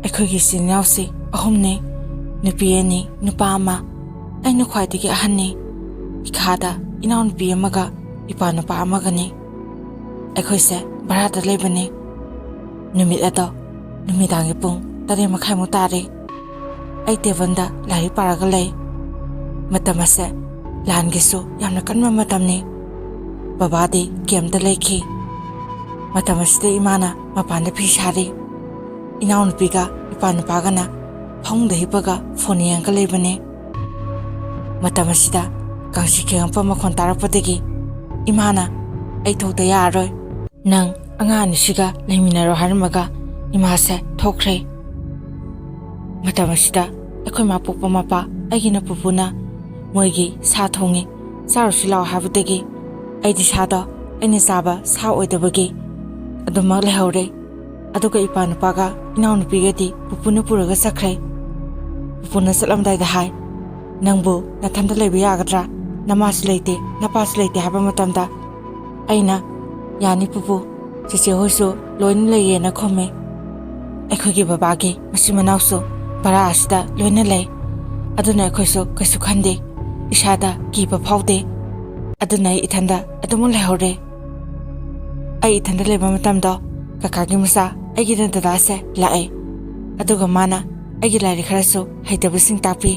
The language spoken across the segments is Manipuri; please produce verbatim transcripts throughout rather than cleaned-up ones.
ꯑꯩꯈꯣꯏꯒꯤ ꯏꯆꯤꯟ ꯏꯅꯥꯎꯁꯤ ꯑꯍꯨꯝꯅꯤ, ꯅꯨꯄꯤ ꯑꯅꯤ, ꯅꯨꯄꯥ ꯑꯃ꯫ ꯑꯩꯅ ꯈ꯭ꯋꯥꯏꯗꯒꯤ ꯑꯍꯟꯅꯤ꯫ ꯏꯈꯥꯗ ꯏꯅꯥꯎꯅꯨꯄꯤ ꯑꯃꯒ ꯏꯄꯥ ꯅꯨꯄꯥ ꯑꯃꯒꯅꯤ꯫ ꯑꯩꯈꯣꯏꯁꯦ ꯚꯔꯥꯗ ꯂꯩꯕꯅꯤ꯫ ꯅꯨꯃꯤꯠ ꯑꯗꯣ ꯅꯨꯃꯤꯗꯥꯡꯒꯤ ꯄꯨꯡ ꯇꯔꯦꯠ ꯃꯈꯥꯏꯃꯨꯛ ꯇꯥꯔꯦ꯫ ꯑꯩ ꯇꯦꯕꯜꯗ ꯂꯥꯏꯔꯤꯛ ꯄꯥꯔꯒ ꯂꯩ꯫ ꯃꯇꯝ ꯑꯁꯦ ꯂꯥꯟꯒꯤꯁꯨ ꯌꯥꯝꯅ ꯀꯟꯕ ꯃꯇꯝꯅꯤ꯫ ꯕꯕꯥꯗꯤ ꯀꯦꯝꯞꯇ ꯂꯩꯈꯤ꯫ ꯃꯇꯝ ꯑꯁꯤꯗ ꯏꯃꯥꯅ ꯃꯄꯥꯟꯗ ꯐꯤ ꯁꯥꯔꯤ꯫ ꯏꯅꯥꯎꯅꯨꯄꯤꯒ ꯏꯄꯥ ꯅꯨꯄꯥꯒꯅ ꯐꯃꯨꯡꯗ ꯍꯤꯞꯄꯒ ꯐꯣꯟ ꯌꯦꯡꯉꯒ ꯂꯩꯕꯅꯤ꯫ ꯃꯇꯝ ꯑꯁꯤꯗ ꯀꯥꯡꯁꯤ ꯈꯦꯡꯉꯛꯄ ꯃꯈꯣꯟ ꯇꯥꯔꯛꯄꯗꯒꯤ ꯏꯃꯥꯅ "ꯑꯩ ꯊꯣꯛꯇ ꯌꯥꯔꯔꯣꯏ, ꯅꯪ ꯑꯉꯥꯡ ꯑꯅꯤꯁꯤꯒ ꯂꯩꯃꯤꯟꯅꯔꯣ" ꯍꯥꯏꯔꯝꯃꯒ ꯏꯃꯥꯁꯦ ꯊꯣꯛꯈ꯭ꯔꯦ꯫ ꯃꯇꯝ ꯑꯁꯤꯗ ꯑꯩꯈꯣꯏ ꯃꯥ ꯄꯣꯛꯄ ꯃꯄꯥ ꯑꯩꯒꯤꯅ ꯄꯨꯄꯨꯅ ꯃꯣꯏꯒꯤ ꯁꯥ ꯊꯣꯡꯉꯤ, ꯆꯥꯔꯨꯁꯤ ꯂꯥꯛꯑꯣ ꯍꯥꯏꯕꯗꯒꯤ ꯑꯩꯗꯤ ꯁꯥꯗꯣ ꯑꯩꯅ ꯆꯥꯕ ꯁꯥ ꯑꯣꯏꯗꯕꯒꯤ ꯑꯗꯨꯃꯛ ꯂꯩꯍꯧꯔꯦ꯫ ꯑꯗꯨꯒ ꯏꯄꯥ ꯅꯨꯄꯥꯒ ꯏꯅꯥꯎꯅꯨꯄꯤꯒꯗꯤ ꯄꯨꯄꯨꯅ ꯄꯨꯔꯒ ꯆꯠꯈ꯭ꯔꯦ꯫ ꯄꯨꯄꯨꯅ ꯆꯠꯂꯝꯗꯥꯏꯗ ꯍꯥꯏ, "ꯅꯪꯕꯨ ꯅꯊꯟꯇ ꯂꯩꯕ ꯌꯥꯒꯗ꯭ꯔꯥ? ꯅꯃꯥꯁꯨ ꯂꯩꯇꯦ, ꯅꯄꯥꯁꯨ ꯂꯩꯇꯦ" ꯍꯥꯏꯕ ꯃꯇꯝꯗ ꯑꯩꯅ, "ꯌꯥꯅꯤ ꯄꯨꯄꯨ, ꯆꯦꯆꯦ ꯍꯣꯏꯁꯨ ꯂꯣꯏꯅ ꯂꯩꯌꯦꯅ" ꯈꯨꯝꯃꯤ꯫ ꯑꯩꯈꯣꯏꯒꯤ ꯕꯕꯥꯒꯤ ꯃꯆꯤꯟ ꯃꯅꯥꯎꯁꯨ ꯚꯔꯥ ꯑꯁꯤꯗ ꯂꯣꯏꯅ ꯂꯩ꯫ ꯑꯗꯨꯅ ꯑꯩꯈꯣꯏꯁꯨ ꯀꯩꯁꯨ ꯈꯟꯗꯦ, ꯏꯁꯥꯗ ꯀꯤꯕ ꯐꯥꯎꯗꯦ꯫ ꯑꯗꯨꯅ ꯑꯩ ꯏꯊꯟꯗ ꯑꯗꯨꯃꯛ ꯂꯩꯍꯧꯔꯦ꯫ ꯑꯩ ꯏꯊꯟꯗ ꯂꯩꯕ ꯃꯇꯝꯗꯣ ꯀꯀꯥꯒꯤ ꯃꯆꯥ ꯑꯩꯒꯤ ꯗꯗꯥꯁꯦ ꯂꯥꯛꯑꯦ꯫ ꯑꯗꯨꯒ ꯃꯥꯅ ꯑꯩꯒꯤ ꯂꯥꯏꯔꯤꯛ ꯈꯔꯁꯨ ꯍꯩꯇꯕꯁꯤꯡ ꯇꯥꯛꯄꯤ꯫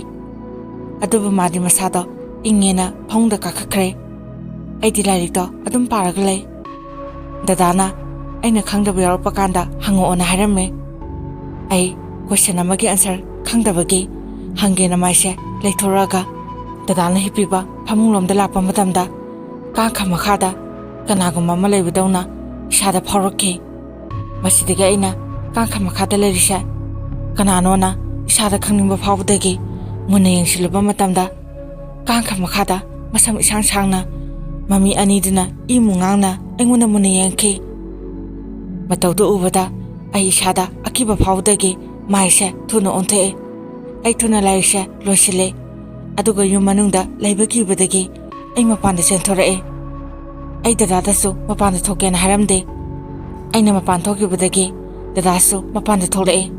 ꯑꯗꯨꯕꯨ ꯃꯥꯗꯤ ꯃꯁꯥꯗꯣ ꯏꯪꯉꯦꯅ ꯐꯃꯨꯡꯗ ꯀꯥꯈꯠꯈ꯭ꯔꯦ꯫ ꯑꯩꯗꯤ ꯂꯥꯏꯔꯤꯛꯇꯣ ꯑꯗꯨꯝ ꯄꯥꯔꯒ ꯂꯩ꯫ ꯗꯗꯥꯅ ꯑꯩꯅ ꯈꯪꯗꯕ ꯌꯥꯎꯔꯛꯄ ꯀꯥꯟꯗ ꯍꯪꯉꯛꯑꯣꯅ ꯍꯥꯏꯔꯝꯃꯦ꯫ ꯑꯩ ꯀꯣꯏꯁꯟ ꯑꯃꯒꯤ ꯑꯟꯁꯔ ꯈꯪꯗꯕꯒꯤ ꯍꯪꯒꯦꯅ ꯃꯥꯏꯁꯦ ꯂꯩꯊꯣꯔꯛꯑꯒ ꯗꯗꯥꯅ ꯍꯤꯞꯄꯤꯕ ꯐꯃꯨꯡꯂꯣꯝꯗ ꯂꯥꯛꯄ ꯃꯇꯝꯗ ꯀꯥꯡꯈ ꯃꯈꯥꯗ ꯀꯅꯥꯒꯨꯝꯕ ꯑꯃ ꯂꯩꯕꯗꯧꯅ ꯏꯁꯥꯗ ꯐꯥꯎꯔꯛꯈꯤ꯫ ꯃꯁꯤꯗꯒꯤ ꯑꯩꯅ ꯀꯥꯡꯈ ꯃꯈꯥꯗ ꯂꯩꯔꯤꯁꯦ ꯀꯅꯥꯅꯣꯅ ꯏꯁꯥꯗ ꯈꯪꯅꯤꯡꯕ ꯐꯥꯎꯕꯗꯒꯤ ꯃꯨꯟꯅ ꯌꯦꯡꯁꯤꯜꯂꯨꯕ ꯃꯇꯝꯗ ꯀꯥꯡꯈ ꯃꯈꯥꯗ ꯃꯁꯝ ꯏꯁꯥꯡ ꯁꯥꯡꯅ ꯃꯃꯤ ꯑꯅꯤꯗꯨꯅ ꯏꯃꯨ ꯉꯥꯡꯅ ꯑꯩꯉꯣꯟꯗ ꯃꯨꯟꯅ ꯌꯦꯡꯈꯤ꯫ ꯃꯇꯧꯗꯨ ꯎꯕꯗ ꯑꯩ ꯏꯁꯥꯗ ꯑꯀꯤꯕ ꯐꯥꯎꯕꯗꯒꯤ ꯃꯥꯏꯁꯦ ꯊꯨꯅ ꯑꯣꯟꯊꯣꯛꯑꯦ꯫ ꯑꯩ ꯊꯨꯅ ꯂꯥꯏꯔꯤꯛꯁꯦ ꯂꯣꯏꯁꯤꯜꯂꯦ꯫ ꯑꯗꯨꯒ ꯌꯨꯝ ꯃꯅꯨꯡꯗ ꯂꯩꯕ ꯀꯤꯕꯗꯒꯤ ꯑꯩ ꯃꯄꯥꯟꯗ ꯆꯦꯟꯊꯣꯔꯛꯑꯦ꯫ ꯑꯩ ꯗꯗꯥꯗꯁꯨ ꯃꯄꯥꯟꯗ ꯊꯣꯛꯀꯦꯅ ꯍꯥꯏꯔꯝꯗꯦ꯫ ꯑꯩꯅ ꯃꯄꯥꯟ ꯊꯣꯛꯈꯤꯕꯗꯒꯤ ꯗꯗꯥꯁꯨ ꯃꯄꯥꯟꯗ ꯊꯣꯛꯂꯛꯑꯦ꯫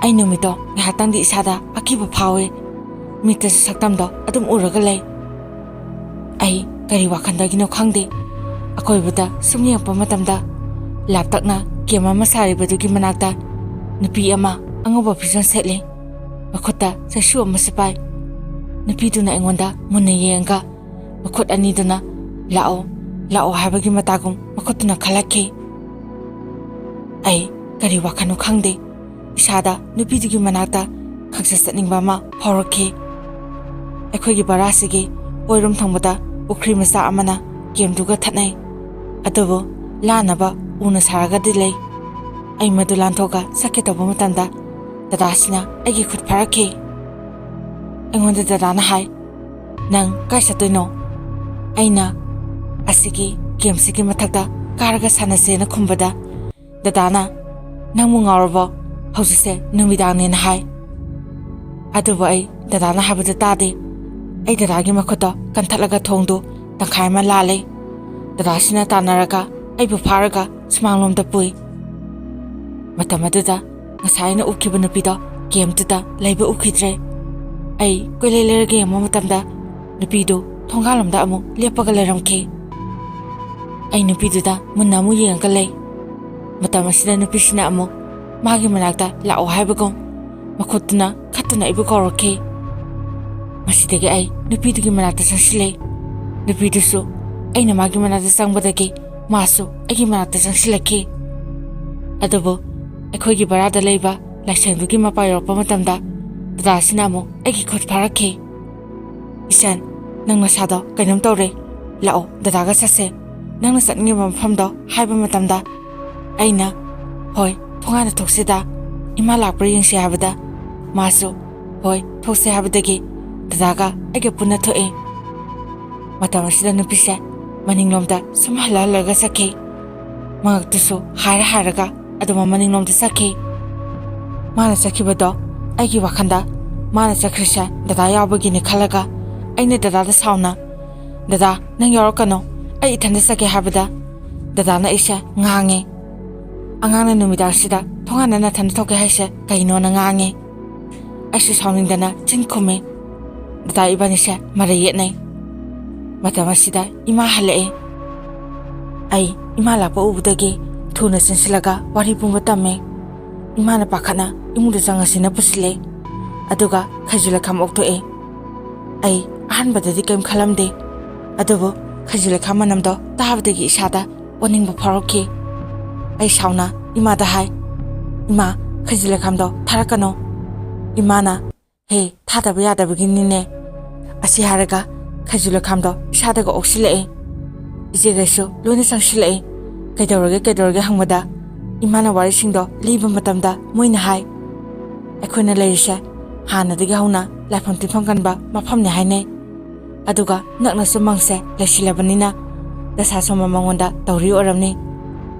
ꯑꯩ ꯅꯨꯃꯤꯠꯇꯣ ꯉꯥꯏꯍꯥꯛꯇꯪꯗꯤ ꯏꯁꯥꯗ ꯑꯀꯤꯕ ꯐꯥꯎꯏ꯫ ꯃꯤꯠꯇꯁꯨ ꯁꯛꯇꯝꯗꯣ ꯑꯗꯨꯝ ꯎꯔꯒ ꯂꯩ꯫ ꯑꯩ ꯀꯔꯤ ꯋꯥꯈꯜꯗꯒꯤꯅꯣ ꯈꯪꯗꯦ, ꯑꯀꯣꯏꯕꯗ ꯁꯨꯝ ꯌꯦꯡꯉꯛꯄ ꯃꯇꯝꯗ ꯂꯥꯞꯇꯛꯅ ꯀꯦꯝ ꯑꯃ ꯁꯥꯔꯤꯕꯗꯨꯒꯤ ꯃꯅꯥꯛꯇ ꯅꯨꯄꯤ ꯑꯃ ꯑꯉꯧꯕ ꯐꯤꯖꯣꯜ ꯁꯦꯠꯂꯤ꯫ ꯃꯈꯨꯠꯇ ꯆꯩꯁꯨ ꯑꯃꯁꯨ ꯄꯥꯏ꯫ ꯅꯨꯄꯤꯗꯨꯅ ꯑꯩꯉꯣꯟꯗ ꯃꯨꯟꯅ ꯌꯦꯡꯉꯒ ꯃꯈꯨꯠ ꯑꯅꯤꯗꯨꯅ "ꯂꯥꯛꯑꯣ, ꯂꯥꯛꯑꯣ" ꯍꯥꯏꯕꯒꯤ ꯃꯇꯥꯒꯨꯝ ꯃꯈꯨꯠꯇꯨꯅ ꯈꯜꯂꯛꯈꯤ꯫ ꯑꯩ ꯀꯔꯤ ꯋꯥꯈꯜꯅꯣ ꯈꯪꯗꯦ, ꯏꯁꯥꯗ ꯅꯨꯄꯤꯗꯨꯒꯤ ꯃꯅꯥꯛꯇ ꯈꯪꯆꯠ ꯆꯠꯅꯤꯡꯕ ꯑꯃ ꯐꯥꯎꯔꯛꯈꯤ꯫ ꯑꯩꯈꯣꯏꯒꯤ ꯚꯔꯥꯁꯤꯒꯤ ꯑꯣꯏꯔꯣꯝ ꯊꯪꯕꯗ ꯄꯨꯈ꯭ꯔꯤ ꯃꯆꯥ ꯑꯃꯅ ꯀꯦꯝꯗꯨꯒ ꯊꯠꯅꯩ, ꯑꯗꯨꯕꯨ ꯂꯥꯟꯅꯕ ꯎꯅ ꯁꯥꯔꯒꯗꯤ ꯂꯩ꯫ ꯑꯩ ꯃꯗꯨ ꯂꯥꯟꯊꯣꯛꯑꯒ ꯆꯠꯀꯦ ꯇꯧꯕ ꯃꯇꯝꯗ ꯗꯗꯥꯁꯤꯅ ꯑꯩꯒꯤ ꯈꯨꯠ ꯐꯥꯔꯛꯈꯤ꯫ ꯑꯩꯉꯣꯟꯗ ꯗꯗꯥꯅ ꯍꯥꯏ, "ꯅꯪ ꯀꯥꯏ ꯆꯠꯇꯣꯏꯅꯣ?" ꯑꯩꯅ, "ꯑꯁꯤꯒꯤ ꯀꯦꯝꯁꯤꯒꯤ ꯃꯊꯛꯇ ꯀꯥꯔꯒ ꯁꯥꯟꯅꯁꯦꯅ" ꯈꯨꯝꯕꯗ ꯗꯗꯥꯅ, "ꯅꯪꯕꯨ ꯉꯥꯎꯔꯕꯣ? ꯍꯧꯖꯤꯛꯁꯦ ꯅꯨꯃꯤꯗꯥꯡꯅꯦꯅ" ꯍꯥꯏ꯫ ꯑꯗꯨꯕꯨ ꯑꯩ ꯗꯗꯥꯅ ꯍꯥꯏꯕꯗꯨ ꯇꯥꯗꯦ꯫ ꯑꯩ ꯗꯗꯥꯒꯤ ꯃꯈꯨꯠꯇꯣ ꯀꯟꯊꯠꯂꯒ ꯊꯣꯡꯗꯨ ꯇꯪꯈꯥꯏ ꯑꯃ ꯂꯥꯜꯂꯦ꯫ ꯗꯗꯥꯁꯤꯅ ꯇꯥꯟꯅꯔꯒ ꯑꯩꯕꯨ ꯐꯥꯔꯒ ꯁꯨꯃꯥꯡꯂꯣꯝꯗ ꯄꯨꯏ꯫ ꯃꯇꯝ ꯑꯗꯨꯗ ꯉꯁꯥꯏ ꯑꯩꯅ ꯎꯈꯤꯕ ꯅꯨꯄꯤꯗꯣ ꯀꯦꯝꯇꯨꯗ ꯂꯩꯕ ꯎꯈꯤꯗ꯭ꯔꯦ꯫ ꯑꯩ ꯀꯣꯏꯂꯩ ꯂꯩꯔꯒ ꯌꯦꯡꯕ ꯃꯇꯝꯗ ꯅꯨꯄꯤꯗꯨ ꯊꯣꯡꯒꯥꯜꯂꯣꯝꯗ ꯑꯃꯨꯛ ꯂꯦꯞꯄꯒ ꯂꯩꯔꯝꯈꯤ꯫ ꯑꯩ ꯅꯨꯄꯤꯗꯨꯗ ꯃꯨꯟꯅ ꯑꯃꯨꯛ ꯌꯦꯡꯉꯒ ꯂꯩ꯫ ꯃꯇꯝ ꯑꯁꯤꯗ ꯅꯨꯄꯤꯁꯤꯅ ꯑꯃꯨꯛ ꯃꯥꯒꯤ ꯃꯅꯥꯛꯇ "ꯂꯥꯛꯑꯣ" ꯍꯥꯏꯕꯒꯨꯝ ꯃꯈꯨꯠꯇꯨꯅ ꯈꯠꯇꯨꯅ ꯑꯩꯕꯨ ꯀꯧꯔꯛꯈꯤ꯫ ꯃꯁꯤꯗꯒꯤ ꯑꯩ ꯅꯨꯄꯤꯗꯨꯒꯤ ꯃꯅꯥꯛꯇ ꯆꯪꯁꯤꯜꯂꯦ꯫ ꯅꯨꯄꯤꯗꯨꯁꯨ ꯑꯩꯅ ꯃꯥꯒꯤ ꯃꯅꯥꯛꯇ ꯆꯪꯕꯗꯒꯤ ꯃꯥꯁꯨ ꯑꯩꯒꯤ ꯃꯅꯥꯛꯇ ꯆꯪꯁꯤꯜꯂꯛꯈꯤ꯫ ꯑꯗꯨꯕꯨ ꯑꯩꯈꯣꯏꯒꯤ ꯚꯔꯥꯗ ꯂꯩꯕ ꯂꯥꯏꯁꯪꯗꯨꯒꯤ ꯃꯄꯥ ꯌꯧꯔꯛꯄ ꯃꯇꯝꯗ ꯗꯗꯥꯁꯤꯅ ꯑꯃꯨꯛ ꯑꯩꯒꯤ ꯈꯨꯠ ꯐꯥꯔꯛꯈꯤ꯫ "ꯏꯆꯟ, ꯅꯪ ꯅꯁꯥꯗꯣ ꯀꯩꯅꯣꯝ ꯇꯧꯔꯦ꯫ ꯂꯥꯛꯑꯣ, ꯗꯗꯥꯒ ꯆꯠꯁꯦ꯫ ꯅꯪꯅ ꯆꯠꯅꯤꯡꯉꯤꯕ ꯃꯐꯝꯗꯣ" ꯍꯥꯏꯕ ꯃꯇꯝꯗ ꯑꯩꯅ, "ꯍꯣꯏ, ꯊꯣꯡꯒꯥꯟꯗ ꯊꯣꯛꯁꯤꯗ꯫ ꯏꯃꯥ ꯂꯥꯛꯄ꯭ꯔꯥ ꯌꯦꯡꯁꯤ" ꯍꯥꯏꯕꯗ ꯃꯥꯁꯨ "ꯍꯣꯏ, ꯊꯣꯛꯁꯦ" ꯍꯥꯏꯕꯗꯒꯤ ꯗꯗꯥꯒ ꯑꯩꯒ ꯄꯨꯟꯅ ꯊꯣꯛꯑꯦ꯫ ꯃꯇꯝ ꯑꯁꯤꯗ ꯅꯨꯄꯤꯁꯦ ꯃꯅꯤꯡꯂꯣꯝꯗ ꯁꯨꯝ ꯍꯜꯂ ꯍꯜꯂꯒ ꯆꯠꯈꯤ꯫ ꯃꯉꯛꯇꯨꯁꯨ ꯍꯥꯏꯔ ꯍꯥꯏꯔꯒ ꯑꯗꯨꯝ ꯃꯅꯤꯡꯂꯣꯝꯗ ꯆꯠꯈꯤ꯫ ꯃꯥꯅ ꯆꯠꯈꯤꯕꯗꯣ ꯑꯩꯒꯤ ꯋꯥꯈꯜꯗ ꯃꯥꯅ ꯆꯠꯈ꯭ꯔꯤꯁꯦ ꯗꯗꯥ ꯌꯥꯎꯕꯒꯤꯅꯤ ꯈꯜꯂꯒ ꯑꯩꯅ ꯗꯗꯥꯗ ꯁꯥꯎꯅ, "ꯗꯗꯥ, ꯅꯪ ꯌꯥꯎꯔꯛꯀꯅꯣ, ꯑꯩ ꯏꯊꯟꯗ ꯆꯠꯀꯦ" ꯍꯥꯏꯕꯗ ꯗꯗꯥꯅ ꯑꯩꯁꯦ ꯉꯥꯡꯉꯦ꯫ "ꯑꯉꯥꯡꯅ ꯅꯨꯃꯤꯗꯥꯡꯁꯤꯗ "ꯊꯣꯡꯒꯥꯟꯗ ꯅꯊꯟꯗ ꯊꯣꯛꯀꯦ ꯍꯥꯏꯁꯦ ꯀꯩꯅꯣꯅ?" ꯉꯥꯡꯉꯦ꯫ ꯑꯩꯁꯨ ꯁꯥꯎꯅꯤꯡꯗꯅ ꯆꯤꯟ ꯈꯨꯝꯃꯤ꯫ ꯗꯗꯥ ꯏꯕꯥꯅꯤꯁꯦ ꯃꯔꯩ ꯌꯦꯠꯅꯩ꯫ ꯃꯇꯝ ꯑꯁꯤꯗ ꯏꯃꯥ ꯍꯜꯂꯛꯑꯦ꯫ ꯑꯩ ꯏꯃꯥ ꯂꯥꯛꯄ ꯎꯕꯗꯒꯤ ꯊꯨꯅ ꯆꯦꯟꯁꯤꯜꯂꯒ ꯋꯥꯔꯤ ꯄꯨꯝꯕ ꯇꯝꯃꯦ꯫ ꯏꯃꯥꯅ ꯄꯥꯈꯠꯅ ꯏꯃꯨꯡꯗ ꯆꯪꯉꯁꯤꯅ ꯄꯨꯁꯤꯜꯂꯦ꯫ ꯑꯗꯨꯒ ꯈꯩꯖꯨ ꯂꯩꯈꯥꯝ ꯑꯣꯛꯊꯣꯛꯑꯦ꯫ ꯑꯩ ꯑꯍꯥꯟꯕꯗꯗꯤ ꯀꯔꯤꯝ ꯈꯜꯂꯝꯗꯦ, ꯑꯗꯨꯕꯨ ꯈꯩꯖꯨ ꯂꯩꯈꯥꯝ ꯃꯅꯝꯗꯣ ꯇꯥꯕꯗꯒꯤ ꯏꯁꯥꯗ ꯑꯣꯅꯤꯡꯕ ꯐꯥꯎꯔꯛꯈꯤ꯫ ꯑꯩ ꯁꯥꯎꯅ ꯏꯃꯥꯗ ꯍꯥꯏ, "ꯏꯃꯥ, ꯈꯩꯖꯨ ꯂꯩꯈꯥꯝꯗꯣ ꯊꯥꯔꯛꯀꯅꯣ꯫" ꯏꯃꯥꯅ, "ꯍꯦ, ꯊꯥꯗꯕ ꯌꯥꯗꯕꯒꯤꯅꯤꯅꯦ꯫" ꯑꯁꯤ ꯍꯥꯏꯔꯒ ꯈꯩꯖꯨ ꯂꯩꯈꯥꯝꯗꯣ ꯏꯁꯥꯗꯒ ꯑꯣꯛꯁꯤꯜꯂꯛꯑꯦ꯫ ꯏꯆꯦꯈꯩꯁꯨ ꯂꯣꯏꯅ ꯆꯪꯁꯤꯜꯂꯛꯑꯦ꯫ "ꯀꯩꯗꯧꯔꯒꯦ, ꯀꯩꯗꯧꯔꯒꯦ?" ꯍꯪꯕꯗ ꯏꯃꯥꯅ ꯋꯥꯔꯤꯁꯤꯡꯗꯣ ꯂꯤꯕ ꯃꯇꯝꯗ ꯃꯣꯏꯅ ꯍꯥꯏ, "ꯑꯩꯈꯣꯏꯅ ꯂꯩꯔꯤꯁꯦ ꯍꯥꯟꯅꯗꯒꯤ ꯍꯧꯅ ꯂꯥꯏꯐꯝ ꯇꯤꯟꯐꯝ ꯀꯟꯕ ꯃꯐꯝꯅꯦ ꯍꯥꯏꯅꯩ꯫ ꯑꯗꯨꯒ ꯅꯛꯅꯁꯨ ꯃꯪꯁꯦ ꯂꯩꯁꯤꯜꯂꯕꯅꯤꯅ ꯗꯁꯥ ꯁꯣꯝꯕ ꯃꯉꯣꯟꯗ ꯇꯧꯔꯤ ꯑꯣꯏꯔꯝꯅꯤ",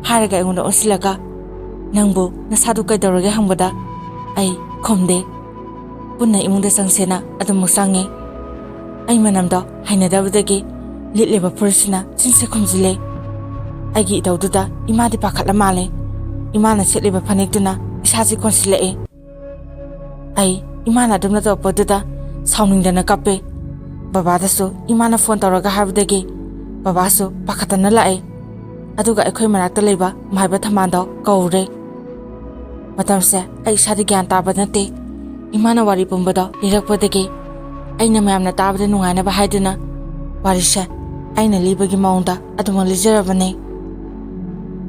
ꯍꯥꯏꯔꯒ ꯑꯩꯉꯣꯟꯗ ꯑꯣꯟꯁꯤꯜꯂꯒ, "ꯅꯪꯕꯨ ꯅꯁꯥꯗꯨ ꯀꯩꯗꯧꯔꯒꯦ?" ꯍꯪꯕꯗ ꯑꯩ ꯈꯨꯝꯗꯦ꯫ ꯄꯨꯟꯅ ꯏꯃꯨꯡꯗ ꯆꯪꯁꯦꯅ ꯑꯗꯨꯃꯛ ꯆꯪꯉꯦ꯫ ꯑꯩ ꯃꯅꯝꯗꯣ ꯍꯩꯅꯗꯕꯗꯒꯤ ꯂꯤꯠꯂꯤꯕ ꯐꯨꯔꯤꯠꯁꯤꯅ ꯆꯤꯟꯁꯦ ꯈꯨꯝꯖꯤꯜꯂꯦ꯫ ꯑꯩꯒꯤ ꯏꯇꯧꯗꯨꯗ ꯏꯃꯥꯗꯤ ꯄꯥꯈꯠꯂ ꯃꯥꯜꯂꯦ꯫ ꯏꯃꯥꯅ ꯁꯦꯠꯂꯤꯕ ꯐꯅꯦꯛꯇꯨꯅ ꯏꯁꯥꯁꯤ ꯀꯣꯟꯁꯤꯜꯂꯛꯑꯦ꯫ ꯑꯩ ꯏꯃꯥꯅ ꯑꯗꯨꯝꯅ ꯇꯧꯔꯛꯄꯗꯨꯗ ꯁꯥꯎꯅꯤꯡꯗꯅ ꯀꯞꯄꯦ꯫ ꯕꯕꯥꯗꯁꯨ ꯏꯃꯥꯅ ꯐꯣꯟ ꯇꯧꯔꯒ ꯍꯥꯏꯕꯗꯒꯤ ꯕꯕꯥꯁꯨ ꯄꯥꯈꯠꯇꯅ ꯂꯥꯛꯑꯦ꯫ ꯑꯗꯨꯒ ꯑꯩꯈꯣꯏ ꯃꯅꯥꯛꯇ ꯂꯩꯕ ꯃꯥꯏꯕ ꯊꯝꯕꯥꯜꯗꯣ ꯀꯧꯔꯦ꯫ ꯃꯇꯝꯁꯦ ꯑꯩ ꯏꯁꯥꯗ ꯒ꯭ꯌꯥꯟ ꯇꯥꯕ ꯅꯠꯇꯦ꯫ ꯏꯃꯥꯅ ꯋꯥꯔꯤ ꯄꯨꯝꯕꯗꯣ ꯂꯤꯔꯛꯄꯗꯒꯤ ꯑꯩꯅ ꯃꯌꯥꯝꯅ ꯇꯥꯕꯗ ꯅꯨꯡꯉꯥꯏꯅꯕ ꯍꯥꯏꯗꯨꯅ ꯋꯥꯔꯤꯁꯦ ꯑꯩꯅ ꯂꯤꯕꯒꯤ ꯃꯑꯣꯡꯗ ꯑꯗꯨꯃꯛ ꯂꯤꯖꯔꯕꯅꯤ꯫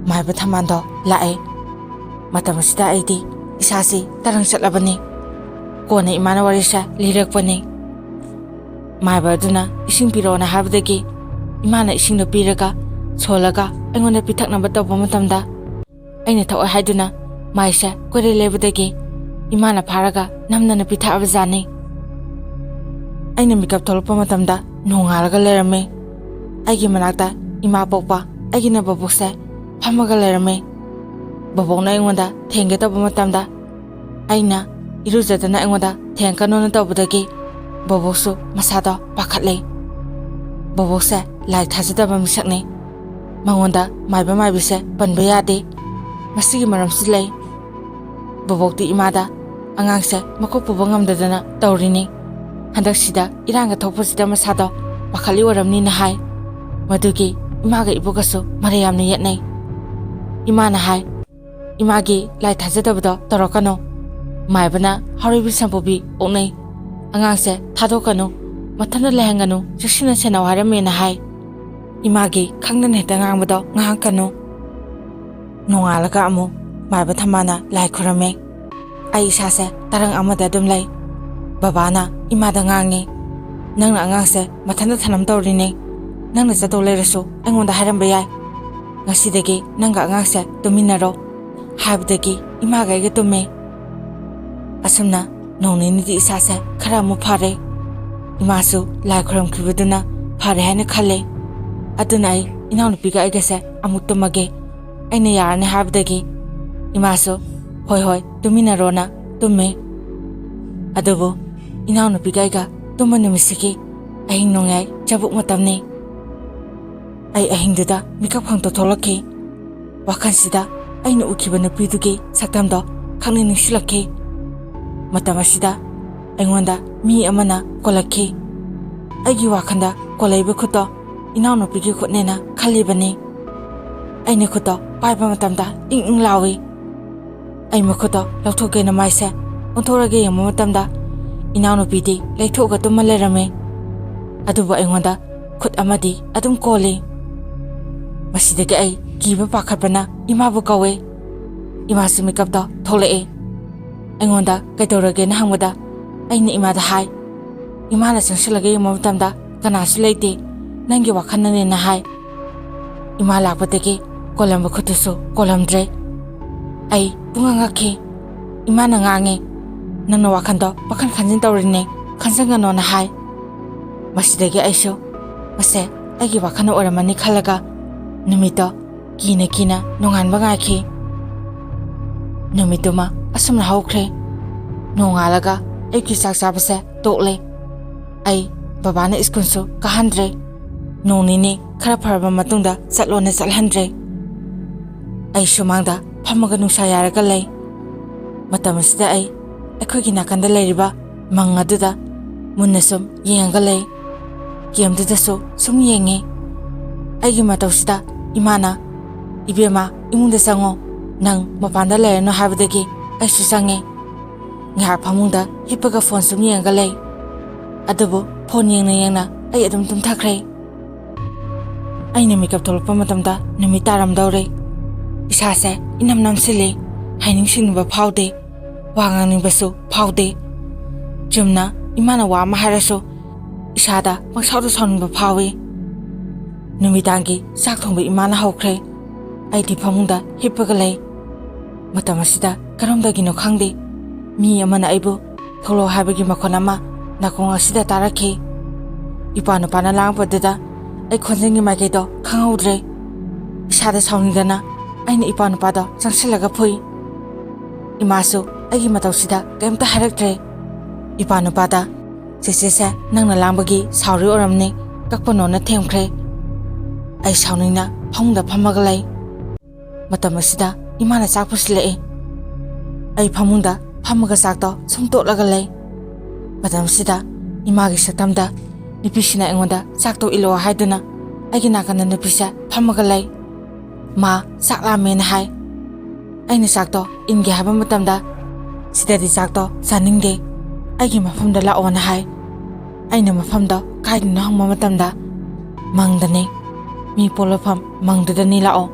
ꯃꯥꯏꯕ ꯊꯝꯕꯥꯜꯗꯣ ꯂꯥꯛꯑꯦ꯫ ꯃꯇꯝ ꯑꯁꯤꯗ ꯑꯩꯗꯤ ꯏꯁꯥꯁꯤ ꯇꯔꯪ ꯆꯠꯂꯕꯅꯤ꯫ ꯀꯣꯟꯅ ꯏꯃꯥꯅ ꯋꯥꯔꯤꯁꯦ ꯂꯤꯔꯛꯄꯅꯤ꯫ ꯃꯥꯏꯕ ꯑꯗꯨꯅ ꯏꯁꯤꯡ ꯄꯤꯔꯛꯑꯣꯅ ꯍꯥꯏꯕꯗꯒꯤ ꯏꯃꯥꯅ ꯏꯁꯤꯡꯗꯣ ꯄꯤꯔꯒ ꯁꯣꯜꯂꯒ ꯑꯩꯉꯣꯟꯗ ꯄꯤꯊꯛꯅꯕ ꯇꯧꯕ ꯃꯇꯝꯗ ꯑꯩꯅ ꯊꯛꯑꯣꯏ ꯍꯥꯏꯗꯨꯅ ꯃꯥꯏꯁꯦ ꯀꯣꯏꯔꯦ ꯂꯩꯕꯗꯒꯤ ꯏꯃꯥꯅ ꯐꯥꯔꯒ ꯅꯝꯗꯅ ꯄꯤꯊꯛꯑꯕꯖꯥꯠꯅꯤ꯫ ꯑꯩꯅ ꯃꯤꯀꯞ ꯊꯣꯛꯂꯛꯄ ꯃꯇꯝꯗ ꯅꯣꯡꯉꯥꯜꯂꯒ ꯂꯩꯔꯝꯃꯦ꯫ ꯑꯩꯒꯤ ꯃꯅꯥꯛꯇ ꯏꯃꯥ ꯄꯣꯛꯄ ꯑꯩꯒꯤꯅ ꯕꯕꯣꯛꯁꯦ ꯐꯝꯃꯒ ꯂꯩꯔꯝꯃꯦ꯫ ꯕꯕꯣꯛꯅ ꯑꯩꯉꯣꯟꯗ ꯊꯦꯡꯒꯦ ꯇꯧꯕ ꯃꯇꯝꯗ ꯑꯩꯅ ꯏꯔꯨꯖꯗꯅ ꯑꯩꯉꯣꯟꯗ ꯊꯦꯡꯀꯅꯣꯅ ꯇꯧꯕꯗꯒꯤ ꯕꯕꯣꯛꯁꯨ ꯃꯁꯥꯗꯣ ꯄꯥꯈꯠꯂꯦ꯫ ꯕꯕꯣꯛꯁꯦ ꯂꯥꯏ ꯊꯥꯖꯗꯕ ꯃꯤꯁꯛꯅꯤ꯫ ꯃꯉꯣꯟꯗ ꯃꯥꯏꯕ ꯃꯥꯏꯕꯤꯁꯦ ꯄꯟꯕ ꯌꯥꯗꯦ꯫ ꯃꯁꯤꯒꯤ ꯃꯔꯝꯁꯨ ꯂꯩ꯫ ꯕꯣꯕꯣꯛꯇꯤ ꯏꯃꯥꯗ, "ꯑꯉꯥꯡꯁꯦ ꯃꯀꯣꯛ ꯄꯨꯕ ꯉꯝꯗꯗꯅ ꯇꯧꯔꯤꯅꯤ꯫ ꯍꯟꯗꯛꯁꯤꯗ ꯏꯔꯥꯡꯒ ꯊꯣꯛꯄꯁꯤꯗ ꯃꯁꯥꯗꯣ ꯄꯥꯈꯠꯂꯤ ꯑꯣꯏꯔꯝꯅꯤꯅ" ꯍꯥꯏ꯫ ꯃꯗꯨꯒꯤ ꯏꯃꯥꯒ ꯏꯕꯣꯛꯀꯁꯨ ꯃꯔꯩ ꯌꯥꯝꯅ ꯌꯦꯠꯅꯩ꯫ ꯏꯃꯥꯅ ꯍꯥꯏ, "ꯏꯃꯥꯒꯤ ꯂꯥꯏ ꯊꯥꯖꯗꯕꯗꯣ ꯇꯧꯔꯛꯀꯅꯨ꯫ ꯃꯥꯏꯕꯅ ꯍꯥꯎꯔꯩꯕꯤ ꯁꯝꯄꯨꯕꯤ ꯑꯣꯛꯅꯩ꯫ ꯑꯉꯥꯡꯁꯦ ꯊꯥꯗꯣꯛꯀꯅꯨ, ꯃꯊꯟꯇ ꯂꯩꯍꯟꯒꯅꯨ, ꯆꯦꯛꯁꯤꯟꯅ ꯁꯦꯟꯅꯧ ꯍꯥꯏꯔꯝꯃꯦꯅ" ꯍꯥꯏ꯫ ꯏꯃꯥꯒꯤ ꯈꯪꯗꯅ ꯍꯦꯛꯇ ꯉꯥꯡꯕꯗꯣ ꯉꯥꯡꯉꯛꯀꯅꯨ꯫ ꯅꯣꯡꯉꯥꯜꯂꯒ ꯑꯃꯨꯛ ꯃꯥꯏꯕ ꯊꯝꯕꯥꯜꯅ ꯂꯥꯏ ꯈꯨꯔꯝꯃꯦ꯫ ꯑꯩ ꯏꯁꯥꯁꯦ ꯇꯔꯪ ꯑꯃꯗ ꯑꯗꯨꯝ ꯂꯩ꯫ ꯕꯕꯥꯅ ꯏꯃꯥꯗ ꯉꯥꯡꯉꯤ, "ꯅꯪꯅ ꯑꯉꯥꯡꯁꯦ ꯃꯊꯟꯇ ꯊꯅꯝ ꯇꯧꯔꯤꯅꯦ꯫ ꯅꯪꯅ ꯆꯠꯇꯧ ꯂꯩꯔꯁꯨ ꯑꯩꯉꯣꯟꯗ ꯍꯥꯏꯔꯝꯕ ꯌꯥꯏ꯫ ꯉꯁꯤꯗꯒꯤ ꯅꯪꯒ ꯑꯉꯥꯡꯁꯦ ꯇꯨꯃꯤꯟꯅꯔꯣ" ꯍꯥꯏꯕꯗꯒꯤ ꯏꯃꯥꯒ ꯑꯩꯒ ꯇꯨꯝꯃꯦ꯫ ꯑꯁꯨꯝꯅ ꯅꯣꯡ ꯅꯤꯅꯤꯗꯤ ꯏꯁꯥꯁꯦ ꯈꯔ ꯑꯃꯨꯛ ꯐꯔꯦ꯫ ꯏꯃꯥꯁꯨ ꯂꯥꯏ ꯈꯨꯔꯨꯝꯈꯤꯕꯗꯨꯅ ꯐꯔꯦ ꯍꯥꯏꯅ ꯈꯜꯂꯦ꯫ ꯑꯗꯨꯅ ꯑꯩ ꯏꯅꯥꯎꯅꯨꯄꯤꯒ ꯑꯩꯒꯁꯦ ꯑꯃꯨꯛ ꯇꯨꯝꯃꯒꯦ꯫ ꯑꯩꯅ ꯌꯥꯔꯅꯤ ꯍꯥꯏꯕꯗꯒꯤ ꯏꯃꯥꯁꯨ, "ꯍꯣꯏ, ꯍꯣꯏ, ꯇꯨꯃꯤꯟꯅꯔꯣꯅ" ꯇꯨꯝꯃꯦ꯫ ꯑꯗꯨꯕꯨ ꯏꯅꯥꯎꯅꯨꯄꯤꯒ ꯑꯩꯒ ꯇꯨꯝꯕ ꯅꯨꯃꯤꯠꯁꯤꯒꯤ ꯑꯍꯤꯡ ꯅꯣꯡꯌꯥꯏ ꯆꯕꯨꯛ ꯃꯇꯝꯅꯤ꯫ ꯑꯩ ꯑꯍꯤꯡꯗꯨꯗ ꯃꯤꯀꯞ ꯈꯪꯇꯣꯛ ꯊꯣꯛꯂꯛꯈꯤ꯫ ꯋꯥꯈꯜꯁꯤꯗ ꯑꯩꯅ ꯎꯈꯤꯕ ꯅꯨꯄꯤꯗꯨꯒꯤ ꯁꯛꯇꯝꯗꯣ ꯈꯪꯅꯤꯡ ꯅꯤꯡꯁꯤꯡꯂꯛꯈꯤ꯫ ꯃꯇꯝ ꯑꯁꯤꯗ ꯑꯩꯉꯣꯟꯗ ꯃꯤ ꯑꯃꯅ ꯀꯣꯜꯂꯛꯈꯤ꯫ ꯑꯩꯒꯤ ꯋꯥꯈꯜꯗ ꯀꯣꯜꯂꯛꯏꯕ ꯈꯨꯠꯇꯣ ꯏꯅꯥꯎꯅꯨꯄꯤꯒꯤ ꯈꯨꯠꯅꯦꯅ ꯈꯜꯂꯤꯕꯅꯤ꯫ ꯑꯩꯅ ꯈꯨꯠꯇꯣ ꯄꯥꯏꯕ ꯃꯇꯝꯗ ꯏꯪ ꯏꯪ ꯂꯥꯎꯏ꯫ ꯑꯩ ꯃꯈꯨꯠꯇꯣ ꯂꯧꯊꯣꯛꯀꯦꯅ ꯃꯥꯏꯁꯦ ꯑꯣꯟꯊꯣꯔꯒ ꯌꯦꯡꯕ ꯃꯇꯝꯗ ꯏꯅꯥꯎꯅꯨꯄꯤꯗꯤ ꯂꯩꯊꯣꯛꯑꯒ ꯇꯨꯝꯃ ꯂꯩꯔꯝꯃꯤ꯫ ꯑꯗꯨꯕꯨ ꯑꯩꯉꯣꯟꯗ ꯈꯨꯠ ꯑꯃꯗꯤ ꯑꯗꯨꯝ ꯀꯣꯜꯂꯤ꯫ ꯃꯁꯤꯗꯒꯤ ꯑꯩ ꯀꯤꯕ ꯄꯥꯈꯠꯄꯅ ꯏꯃꯥꯕꯨ ꯀꯧꯋꯦ꯫ ꯏꯃꯥꯁꯨ ꯃꯤꯀꯞꯇ ꯊꯣꯛꯂꯛꯑꯦ꯫ ꯑꯩꯉꯣꯟꯗ ꯀꯩꯗꯧꯔꯒꯦꯅ ꯍꯪꯕꯗ ꯑꯩꯅ ꯏꯃꯥꯗ ꯍꯥꯏ, "ꯏꯃꯥꯅ ꯆꯪꯁꯤꯜꯂꯒ ꯌꯦꯡꯕ ꯃꯇꯝꯗ ꯀꯅꯥꯁꯨ ꯂꯩꯇꯦ, ꯅꯪꯒꯤ ꯋꯥꯈꯜꯅꯅꯦꯅ" ꯍꯥꯏ꯫ ꯏꯃꯥ ꯂꯥꯛꯄꯗꯒꯤ ꯀꯣꯜꯂꯝꯕ ꯈꯨꯠꯇꯨꯁꯨ ꯀꯣꯜꯂꯝꯗ꯭ꯔꯦ꯫ ꯑꯩ ꯄꯨꯡꯉꯛ ꯉꯛꯈꯤ꯫ ꯏꯃꯥꯅ ꯉꯥꯡꯉꯤ, "ꯅꯪꯅ ꯋꯥꯈꯜꯗꯣ ꯄꯥꯈꯟ ꯈꯟꯖꯤꯟ ꯇꯧꯔꯤꯅꯦ, ꯈꯟꯖꯟꯒꯅꯣꯅ" ꯍꯥꯏ꯫ ꯃꯁꯤꯗꯒꯤ ꯑꯩꯁꯨ ꯃꯁꯦ ꯑꯩꯒꯤ ꯋꯥꯈꯜꯅ ꯑꯣꯏꯔꯝꯃꯅꯤ ꯈꯜꯂꯒ ꯅꯨꯃꯤꯠꯇꯣ ꯀꯤꯅ ꯀꯤꯅ ꯅꯣꯡꯉꯥꯟꯕ ꯉꯥꯏꯈꯤ꯫ ꯅꯨꯃꯤꯠꯇꯨꯃ ꯑꯁꯨꯝꯅ ꯍꯧꯈ꯭ꯔꯦ꯫ ꯅꯣꯡꯉꯥꯜꯂꯒ ꯑꯌꯨꯛꯀꯤ ꯆꯥꯛ ꯆꯥꯕꯁꯦ ꯇꯣꯛꯂꯦ꯫ ꯑꯩ ꯕꯕꯥꯅ ꯁ꯭ꯀꯨꯜꯁꯨ ꯀꯥꯍꯟꯗ꯭ꯔꯦ꯫ ꯅꯣꯡ ꯅꯤꯅꯤ ꯈꯔ ꯐꯔꯕ ꯃꯇꯨꯡꯗ ꯆꯠꯂꯣꯅ ꯆꯠꯍꯟꯗ꯭ꯔꯦ꯫ ꯑꯩ ꯁꯨꯃꯥꯡꯗ ꯐꯝꯃꯒ ꯅꯨꯡꯁꯥ ꯌꯥꯏꯔꯒ ꯂꯩ꯫ ꯃꯇꯝ ꯑꯁꯤꯗ ꯑꯩ ꯑꯩꯈꯣꯏꯒꯤ ꯅꯥꯀꯟꯗ ꯂꯩꯔꯤꯕ ꯃꯪ ꯑꯗꯨꯗ ꯃꯨꯟꯅ ꯁꯨꯝ ꯌꯦꯡꯉꯒ ꯂꯩ꯫ ꯀꯦꯝꯗꯨꯗꯁꯨ ꯁꯨꯝ ꯌꯦꯡꯉꯤ꯫ ꯑꯩꯒꯤ ꯃꯇꯧꯁꯤꯗ ꯏꯃꯥꯅ, "ꯏꯕꯦꯝꯃ, ꯏꯃꯨꯡꯗ ꯆꯪꯉꯣ, ꯅꯪ ꯃꯄꯥꯟꯗ ꯂꯩꯔꯅꯨ" ꯍꯥꯏꯕꯗꯒꯤ ꯑꯩꯁꯨ ꯆꯪꯉꯦ꯫ ꯉꯥꯏꯍꯥꯛ ꯐꯃꯨꯡꯗ ꯍꯤꯞꯄꯒ ꯐꯣꯟ ꯁꯨꯝ ꯌꯦꯡꯉꯒ ꯂꯩ꯫ ꯑꯗꯨꯕꯨ ꯐꯣꯟ ꯌꯦꯡꯅ ꯌꯦꯡꯅ ꯑꯩ ꯑꯗꯨꯝ ꯇꯨꯝꯊꯈ꯭ꯔꯦ꯫ ꯑꯩꯅ ꯃꯤꯀꯞ ꯊꯣꯛꯂꯛꯄ ꯃꯇꯝꯗ ꯅꯨꯃꯤꯠ ꯇꯥꯔꯝꯗꯧꯔꯦ꯫ ꯏꯁꯥꯁꯦ ꯏꯅꯝ ꯅꯝꯁꯤꯜꯂꯦ꯫ ꯍꯥꯏꯅꯤꯡ ꯁꯤꯡꯅꯤꯡꯕ ꯐꯥꯎꯗꯦ꯫ ꯋꯥ ꯉꯥꯡꯅꯤꯡꯕꯁꯨ ꯐꯥꯎꯗꯦ꯫ ꯆꯨꯝꯅ ꯏꯃꯥꯅ ꯋꯥ ꯑꯃ ꯍꯥꯏꯔꯁꯨ ꯏꯁꯥꯗ ꯄꯪꯁꯥꯎꯗ ꯁꯥꯎꯅꯤꯡꯕ ꯐꯥꯎꯏ꯫ ꯅꯨꯃꯤꯗꯥꯡꯒꯤ ꯆꯥꯛ ꯊꯣꯡꯕ ꯏꯃꯥꯅ ꯍꯧꯈ꯭ꯔꯦ꯫ ꯑꯩꯗꯤ ꯐꯃꯨꯡꯗ ꯍꯤꯞꯄꯒ ꯂꯩ꯫ ꯃꯇꯝ ꯑꯁꯤꯗ ꯀꯔꯝꯗꯒꯤꯅꯣ ꯈꯪꯗꯦ, ꯃꯤ ꯑꯃꯅ ꯑꯩꯕꯨ "ꯊꯣꯛꯂꯛꯑꯣ" ꯍꯥꯏꯕꯒꯤ ꯃꯈꯣꯟ ꯑꯃ ꯅꯥꯀꯣꯡ ꯑꯁꯤꯗ ꯇꯥꯔꯛꯈꯤ꯫ ꯏꯄꯥ ꯅꯨꯄꯥꯅ ꯂꯥꯡꯉꯛꯄꯗꯨꯗ ꯑꯩ ꯈꯣꯟꯖꯦꯜꯒꯤ ꯃꯥꯏꯀꯩꯗꯣ ꯈꯪꯍꯧꯗ꯭ꯔꯦ꯫ ꯏꯁꯥꯗ ꯁꯥꯎꯅꯤꯡꯗꯅ ꯑꯩꯅ ꯏꯄꯥ ꯅꯨꯄꯥꯗꯣ ꯆꯪꯁꯤꯜꯂꯒ ꯐꯨꯏ꯫ ꯏꯃꯥꯁꯨ ꯑꯩꯒꯤ ꯃꯇꯧꯁꯤꯗ ꯀꯔꯤꯝꯇ ꯍꯥꯏꯔꯛꯇ꯭ꯔꯦ꯫ ꯏꯄꯥ ꯅꯨꯄꯥꯗ, "ꯆꯦꯆꯦꯁꯦ ꯅꯪꯅ ꯂꯥꯡꯕꯒꯤ ꯁꯥꯎꯔꯤ ꯑꯣꯏꯔꯝꯅꯤ, ꯀꯞꯀꯅꯣꯅ" ꯊꯦꯝꯈ꯭ꯔꯦ꯫ ꯑꯩ ꯁꯥꯎꯅꯤꯡꯅ ꯐꯃꯨꯡꯗ ꯐꯝꯃꯒ ꯂꯩ꯫ ꯃꯇꯝ ꯑꯁꯤꯗ ꯏꯃꯥꯅ ꯆꯥꯛ ꯄꯨꯁꯤꯜꯂꯛꯑꯦ꯫ ꯑꯩ ꯐꯃꯨꯡꯗ ꯐꯝꯃꯒ ꯆꯥꯛꯇꯣ ꯁꯨꯝ ꯇꯣꯠꯂꯒ ꯂꯩ꯫ ꯃꯇꯝꯁꯤꯗ ꯏꯃꯥꯒꯤ ꯁꯛꯇꯝꯗ ꯅꯨꯄꯤꯁꯤꯅ ꯑꯩꯉꯣꯟꯗ ꯆꯥꯛꯇꯣ ꯏꯜꯂꯛꯑꯣ ꯍꯥꯏꯗꯨꯅ ꯑꯩꯒꯤ ꯅꯥꯀꯟꯗ ꯅꯨꯄꯤꯁꯦ ꯐꯝꯃꯒ ꯂꯩ꯫ ꯃꯥ ꯆꯥꯛ ꯂꯥꯝꯃꯦꯅ ꯍꯥꯏ꯫ ꯑꯩꯅ ꯆꯥꯛꯇꯣ ꯏꯟꯒꯦ ꯍꯥꯏꯕ ꯃꯇꯝꯗ, "ꯁꯤꯗꯗꯤ ꯆꯥꯛꯇꯣ ꯆꯥꯅꯤꯡꯗꯦ, ꯑꯩꯒꯤ ꯃꯐꯝꯗ ꯂꯥꯛꯑꯣꯅ" ꯍꯥꯏ꯫ ꯑꯩꯅ ꯃꯐꯝꯗꯣ ꯀꯥꯏꯗꯅꯣ ꯍꯪꯕ ꯃꯇꯝꯗ, "ꯃꯪꯗꯅꯦ, ꯃꯤ ꯄꯣꯂꯛꯐꯝ ꯃꯪꯗꯨꯗꯅꯤ, ꯂꯥꯛꯑꯣ,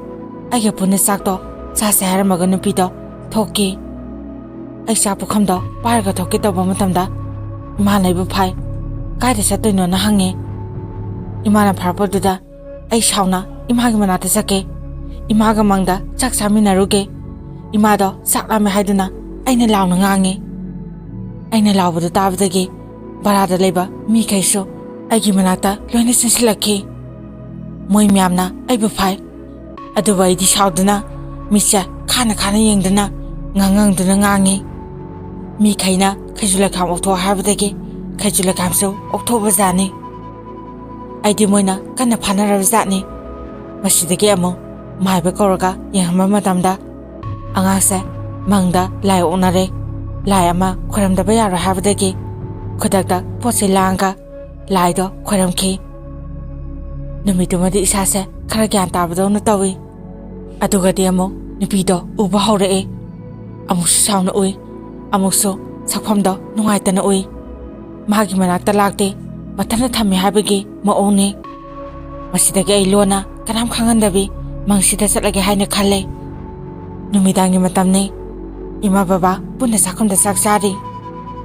ꯑꯩꯒ ꯄꯨꯟꯅ ꯆꯥꯛꯇꯣ ꯆꯥꯁꯦ" ꯍꯥꯏꯔꯝꯃꯒ ꯅꯨꯄꯤꯗꯣ ꯊꯣꯛꯈꯤ꯫ ꯑꯩ ꯆꯥꯛ ꯄꯨꯈꯝꯗꯣ ꯄꯥꯏꯔꯒ ꯊꯣꯛꯀꯦ ꯇꯧꯕ ꯃꯇꯝꯗ ꯏꯃꯥꯅ ꯑꯩꯕꯨ ꯐꯥꯏ꯫ "ꯀꯥꯏꯗ ꯆꯠꯇꯣꯏꯅꯣꯅ?" ꯍꯪꯉꯦ꯫ ꯏꯃꯥꯅ ꯐꯥꯔꯛꯄꯗꯨꯗ ꯑꯩ ꯁꯥꯎꯅ ꯏꯃꯥꯒꯤ ꯃꯅꯥꯛꯇ ꯆꯠꯀꯦ꯫ ꯏꯃꯥꯒ ꯃꯪꯗ ꯆꯥꯛ ꯆꯥꯃꯤꯟꯅꯔꯨꯒꯦ꯫ ꯏꯃꯥꯗꯣ ꯆꯥꯛ ꯂꯥꯝꯃꯦ ꯍꯥꯏꯗꯨꯅ ꯑꯩꯅ ꯂꯥꯎꯅ ꯉꯥꯡꯉꯤ꯫ ꯑꯩꯅ ꯂꯥꯎꯕꯗꯨ ꯇꯥꯕꯗꯒꯤ ꯚꯔꯥꯗ ꯂꯩꯕ ꯃꯤꯈꯩꯁꯨ ꯑꯩꯒꯤ ꯃꯅꯥꯛꯇ ꯂꯣꯏꯅ ꯆꯦꯟꯁꯤꯜꯂꯛꯈꯤ꯫ ꯃꯣꯏ ꯃꯌꯥꯝꯅ ꯑꯩꯕꯨ ꯐꯥꯏ꯫ ꯑꯗꯨꯕꯨ ꯑꯩꯗꯤ ꯁꯥꯎꯗꯨꯅ ꯃꯤꯠꯁꯦ ꯈꯥꯅ ꯈꯥꯅ ꯌꯦꯡꯗꯨꯅ ꯉꯥꯡꯉꯪꯗꯨꯅ ꯉꯥꯡꯉꯤ꯫ ꯃꯤꯈꯩꯅ ꯈꯩꯖꯨ ꯂꯩꯈꯥꯝ ꯑꯣꯛꯊꯣꯛꯑꯣ ꯍꯥꯏꯕꯗꯒꯤ ꯈꯩꯖꯨ ꯂꯩꯈꯥꯝꯁꯨ ꯑꯣꯛꯊꯣꯛꯎꯕꯖꯥꯠꯅꯤ꯫ ꯑꯩꯗꯤ ꯃꯣꯏꯅ ꯀꯟꯅ ꯐꯥꯅꯔꯕ ꯖꯥꯠꯅꯤ꯫ ꯃꯁꯤꯗꯒꯤ ꯑꯃꯨꯛ ꯃꯥꯏꯕ ꯀꯧꯔꯒ ꯌꯦꯡꯍꯟꯕ ꯃꯇꯝꯗ ꯑꯉꯥꯡꯁꯦ ꯃꯪꯗ ꯂꯥꯏ ꯑꯣꯛꯅꯔꯦ꯫ ꯂꯥꯏ ꯑꯃ ꯈꯣꯏꯔꯝꯗꯕ ꯌꯥꯔꯣꯏ ꯍꯥꯏꯕꯗꯒꯤ ꯈꯨꯗꯛꯇ ꯄꯣꯠ ꯆꯩ ꯂꯥꯡꯉꯒ ꯂꯥꯏꯗꯣ ꯈꯣꯏꯔꯝꯈꯤ꯫ ꯅꯨꯃꯤꯠꯇꯨꯃꯗꯤ ꯏꯁꯥꯁꯦ ꯈꯔ ꯒ꯭ꯌꯥꯟ ꯇꯥꯕꯗꯧꯅ ꯇꯧꯏ꯫ ꯑꯗꯨꯒꯗꯤ ꯑꯃꯨꯛ ꯅꯨꯄꯤꯗꯣ ꯎꯕ ꯍꯧꯔꯛꯑꯦ꯫ ꯑꯃꯨꯛꯁꯨ ꯁꯥꯎꯅ ꯎꯏ, ꯑꯃꯨꯛꯁꯨ ꯁꯛꯐꯝꯗꯣ ꯅꯨꯡꯉꯥꯏꯇꯅ ꯎꯏ꯫ ꯃꯥꯒꯤ ꯃꯅꯥꯛꯇ ꯂꯥꯛꯇꯦ, ꯃꯊꯟꯇ ꯊꯝꯃꯦ ꯍꯥꯏꯕꯒꯤ ꯃꯑꯣꯡꯅꯤ꯫ ꯃꯁꯤꯗꯒꯤ ꯑꯩ ꯂꯣꯟꯅ ꯀꯅꯥꯝ ꯈꯪꯍꯟꯗꯕꯤ ꯃꯪꯁꯤꯗ ꯆꯠꯂꯒꯦ ꯍꯥꯏꯅ ꯈꯜꯂꯦ꯫ ꯅꯨꯃꯤꯗꯥꯡꯒꯤ ꯃꯇꯝꯅꯤ꯫ ꯏꯃꯥ ꯕꯕꯥ ꯄꯨꯟꯅ ꯆꯥꯛꯈꯨꯝꯗ ꯆꯥꯛ ꯆꯥꯔꯤ꯫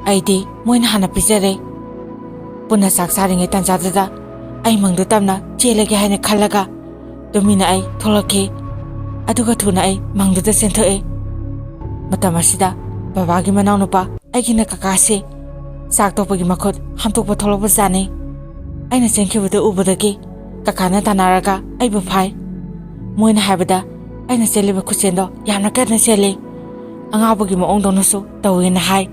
ꯑꯩꯗꯤ ꯃꯣꯏꯅ ꯍꯥꯟꯅ ꯄꯤꯖꯔꯦ꯫ ꯄꯨꯟꯅ ꯆꯥꯛ ꯆꯥꯔꯤꯉꯩ ꯇꯥꯟꯖꯥꯗꯨꯗ ꯑꯩ ꯃꯪꯗꯨ ꯇꯝꯅ ꯆꯦꯜꯂꯒꯦ ꯍꯥꯏꯅ ꯈꯜꯂꯒ ꯇꯨꯃꯤꯟꯅ ꯑꯩ ꯊꯣꯛꯂꯛꯈꯤ꯫ ꯑꯗꯨꯒ ꯊꯨꯅ ꯑꯩ ꯃꯪꯗꯨꯗ ꯆꯦꯟꯊꯣꯛꯑꯦ꯫ ꯃꯇꯝ ꯑꯁꯤꯗ ꯕꯕꯥꯒꯤ ꯃꯅꯥꯎꯅꯨꯄꯥ, ꯑꯩꯒꯤꯅ ꯀꯀꯥꯁꯤ, ꯆꯥꯛ ꯇꯣꯛꯄꯒꯤ ꯃꯈꯨꯠ ꯍꯥꯝꯗꯣꯛꯄ ꯊꯣꯛꯂꯛꯄ ꯖꯥꯠꯅꯤ꯫ ꯑꯩꯅ ꯆꯦꯟꯈꯤꯕꯗꯨ ꯎꯕꯗꯒꯤ ꯀꯀꯥꯅ ꯇꯥꯟꯅꯔꯒ ꯑꯩꯕꯨ ꯐꯥꯏ꯫ ꯃꯣꯏꯅ ꯍꯥꯏꯕꯗ ꯑꯩꯅ ꯆꯦꯜꯂꯤꯕ ꯈꯨꯆꯦꯟꯗꯣ ꯌꯥꯝꯅ ꯀꯟꯅ ꯆꯦꯜꯂꯤ꯫ ꯑꯉꯥꯎꯕꯒꯤ ꯃꯑꯣꯡꯗꯧꯅꯁꯨ ꯇꯧꯋꯦꯅ ꯍꯥꯏ꯫